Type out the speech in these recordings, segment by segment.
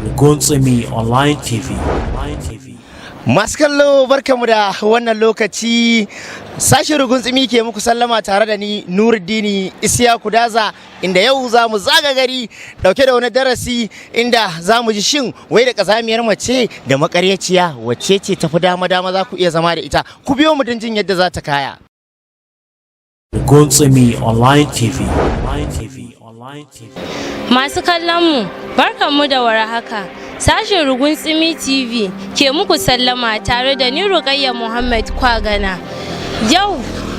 Rugunsumi Online TV. Online TV. Masu kallo, barkamu da wannan lokaci. Sashen Ruguntsumi ke muku sallama tare da ni, Nuruddini Isiyaku Daza, inda yau za mu zaga gari dauke da wani darasi inda za mu ji shin wai da kazamiyar mace da makaryaciya, wacce ce tafi dama dama za ku iya zama da ita? Ku biyo mu don jin yadda za ta kaya. Rugunsumi Online TV. Online TV. Online TV. Masu kallon mu, barkanmu da warhaka. Sashen Ruguntsumi TV ke muku sallama tare da ni, Rukayya Muhammad Kwagana. Yau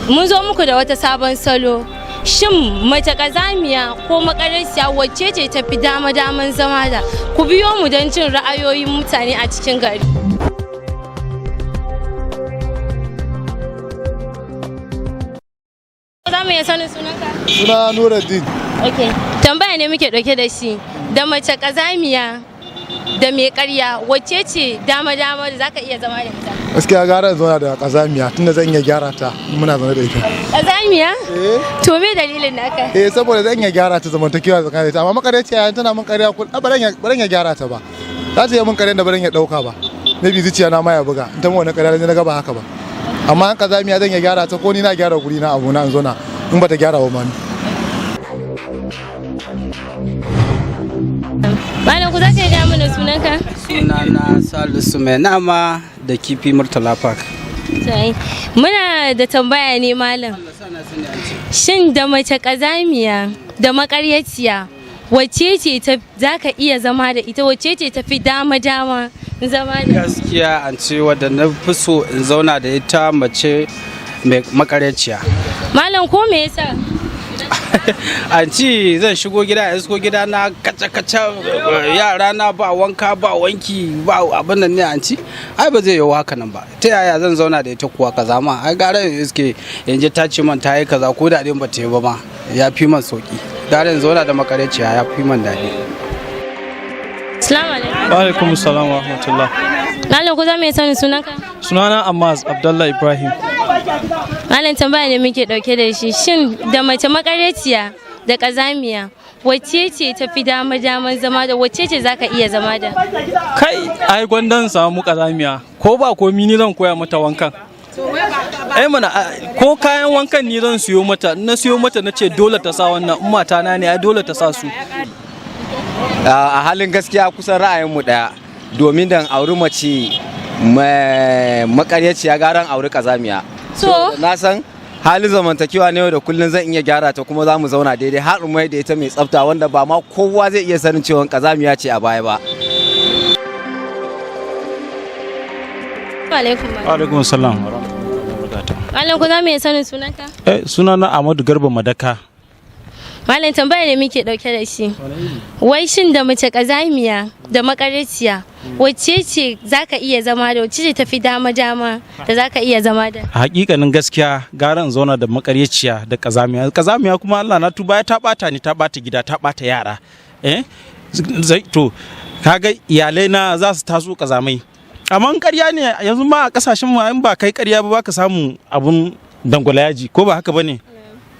mun zo muku da wata sabon salo. Shin mace kazamiya ko makaryaciya, wacce ce tafi dama daman zama da? Ku biyo mu don jin ra'ayoyin mutane a cikin gari. Za mu iya sanin sunanka? Suna Nuruddin. Ok. Tambaya ne muke ɗauke da shi. Da mace ƙazamiya da mai ƙarya, wacce ce dama-dama da zaka iya zama da ita? Gaskiya gara in zauna da kazamiya, tunda zan iya gyara ta in muna zaune da ita. Ƙazamiya? Eh. To, me dalilin naka? Eh, saboda zan iya gyara ta, zamantakewa tsakanin ita. Amma makaryaciya, yayin tana mun ƙarya kul ba zan iya gyara ta ba. Za ta yi mun ƙaryan da ba zan iya ɗauka ba. Maybe zuciya na ma ya buga. In ta mun wani ƙarya na ga ba haka ba. Amma an kazamiya, zan iya gyara ta, ko ni na gyara guri na, abu na in zauna in bata gyara ba ma ni. Malam, ku za ka iya gaya mana sunanka? Sunana Salisu Mai Nama da Kifi, Murtala Park. Sai. Muna da tambaya ne, malam. Shin da mace ƙazamiya da maƙaryaciya, wacce ce ta za ka iya zama da ita, wacce ce tafi dama-dama zama da? Gaskiya an ce wadda na fi so in zauna da ita, mace mai makaryaciya. Malam, ko me yasa? An ci zan shigo gida, isko gida na kaca-kaca, yara na ba wanka, ba wanki, ba abin nan ne. An ci ai ba zai yiwu haka nan ba. Ta yaya zan zauna da ita kuwa kaza ma? Ai gara in iske yanzu ta ce man ta yi kaza, ko da ba ta yi ba ma, ya fi man sauki. Gara in zauna da makaryaciya, ya fi man daɗi. Assalamu alaikum. Wa alaikum salam wa rahmatullah. Malam, ku za mu iya sanin sunanka? Sunana Amaz Abdullah Ibrahim. Malam, tambaya ne muke dauke da shi. Shin da mace makaryaciya da kazamiya, wacce ce tafi dama daman zama da, wacce ce zaka iya zama da? Kai, ai gwandan samu kazamiya. Ko ba komi, ni zan koya mata wankan. Ai mana ko kayan wankan ni zan siyo mata, in na siyo mata na ce dole ta sa wannan, in mata na ne ai dole ta sa su. A halin gaskiya kusan ra'ayinmu ɗaya, domin dan auri mace makaryaciya, garan auri kazamiya. So? Na san halin zamantakewa ne yau da kullum, zan iya gyara ta kuma za mu zauna daidai har in mai da ita mai tsafta, wanda ba ma kowa zai iya sanin cewa kazamiya ce a baya ba. Alaikum. Alaikum salam wa rahmatullahi wa barakatuh. Malam, ku za mu iya sanin sunanka? Eh, sunana Ahmadu Garba Madaka. Malam, tambaya ne muke dauke da shi. Wai shin da mace kazamiya da makaryaciya, wacce ce zaka iya zama da, wacce ce tafi dama dama da zaka iya zama da? A hakikanin gaskiya gara in zauna da makaryaciya da kazamiya. Kazamiya kuma, Allah na tuba, ya ta bata ni, ta bata gida, ta bata yara. Eh? To kaga iyalai na za su taso kazamai. Amma in ƙarya ne, yanzu ma a kasashen mu in ba kai ƙarya ba, baka samu abun dangwala yaji, ko ba haka bane?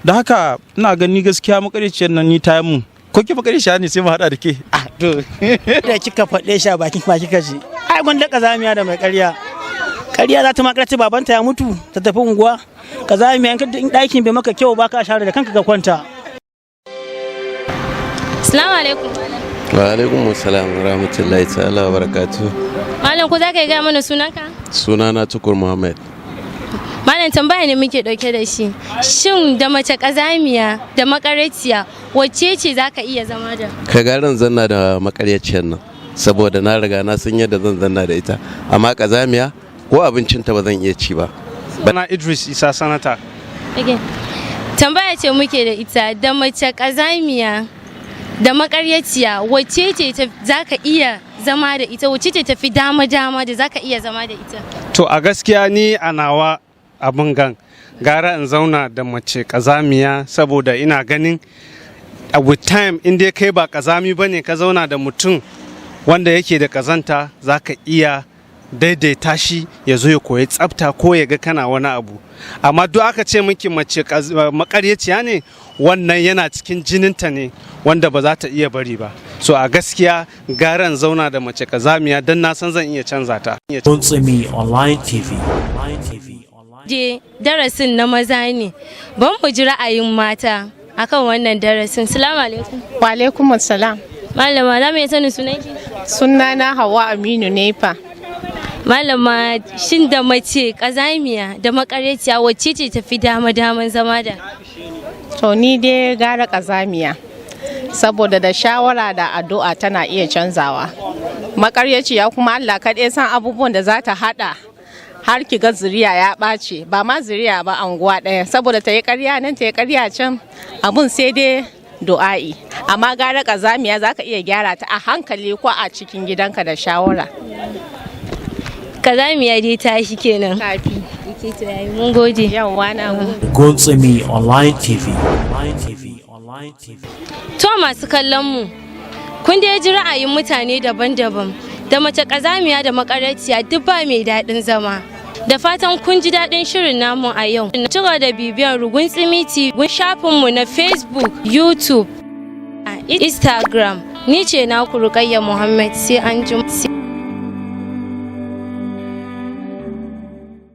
Da haka ina gani gaskiya makaryaciyar nan ni ta yi mun. Ko ke makaryaciya ne, sai mu haɗa da ke. Ah, to. Da kika faɗe shi a bakin ba kika ji, ai gwanda kazamiya da mai ƙarya. Ƙarya za ta makarci babanta ya mutu ta tafi unguwa. Kazamiya, in ɗakin bai maka kyau ba, ka share da kanka ka kwanta. Assalamu alaikum. Wa alaikum salam wa rahmatullahi ta'ala wa barakatuh. Malam, ku za ka gaya mana sunanka? Sunana Tukur Muhammad. Malam, tambaya ne muke dauke da shi. Shin da mace kazamiya da makaryaciya, wacce ce zaka iya zama da? Ka garin zanna da makaryaciyar nan, saboda na riga na san yadda zan zanna da ita. Amma kazamiya, ko abincinta ba zan iya ci ba. Na Idris Isa Sanata. Okay. Tambaya ce muke da ita, da mace kazamiya da makaryaciya, wacce ce zaka iya zama da ita, wacce ce tafi dama dama da zaka iya zama da ita? To, a gaskiya ni a nawa abin gan, gara in zauna da mace kazamiya, saboda ina ganin a with time, in dai kai ba kazami ba ne, ka zauna da mutum wanda yake da kazanta, za ka iya daidaita shi ya zo ya koyi tsafta ko ya ga kana wani abu. Amma duk aka ce miki mace makaryaciya ne, wannan yana cikin jininta ne wanda ba za ta iya bari ba. So a gaskiya gara in zauna da mace kazamiya don na san zan iya canza ta. Rugunsumi Online TV. Online TV. Je darasin na maza ne. Ban mu ji ra'ayin mata akan wannan darasin. Salamu alaikum. Wa alaikum salam. Malama, za mu iya sanin sunanki? Sunana Hawa Aminu Nefa. Malama, shin da mace kazamiya da makaryaciya, wacce ce tafi dama daman zama da? To, ni dai gara kazamiya. Saboda da shawara da addu'a tana iya canzawa. Makaryaciya kuma Allah kaɗai san abubuwan da za ta haɗa har ki ga zuriya ya ɓace, ba ma zuriya ba, anguwa ɗaya, saboda ta yi ƙarya nan, ta yi ƙarya can, abun sai dai du'a'i. Amma gara ƙazamiya, za ka iya gyara ta a hankali ko a cikin gidanka da shawara. Kazamiya dai tashi kenan. Tafi. Mun gode. Yawwa, na gode. Rugunsumi Online TV. Online TV. Online TV. To, masu kallon mu, kun dai ji ra'ayin mutane daban-daban, da mace kazamiya da makaryaciya duk ba mai daɗin zama. Da fatan kun ji daɗin shirin namu a yau. Ci gaba da bibiyan Rugun Tsimi TV shafinmu na Facebook, YouTube, Instagram. Ni ce naku Rukayya Muhammad, sai an ji.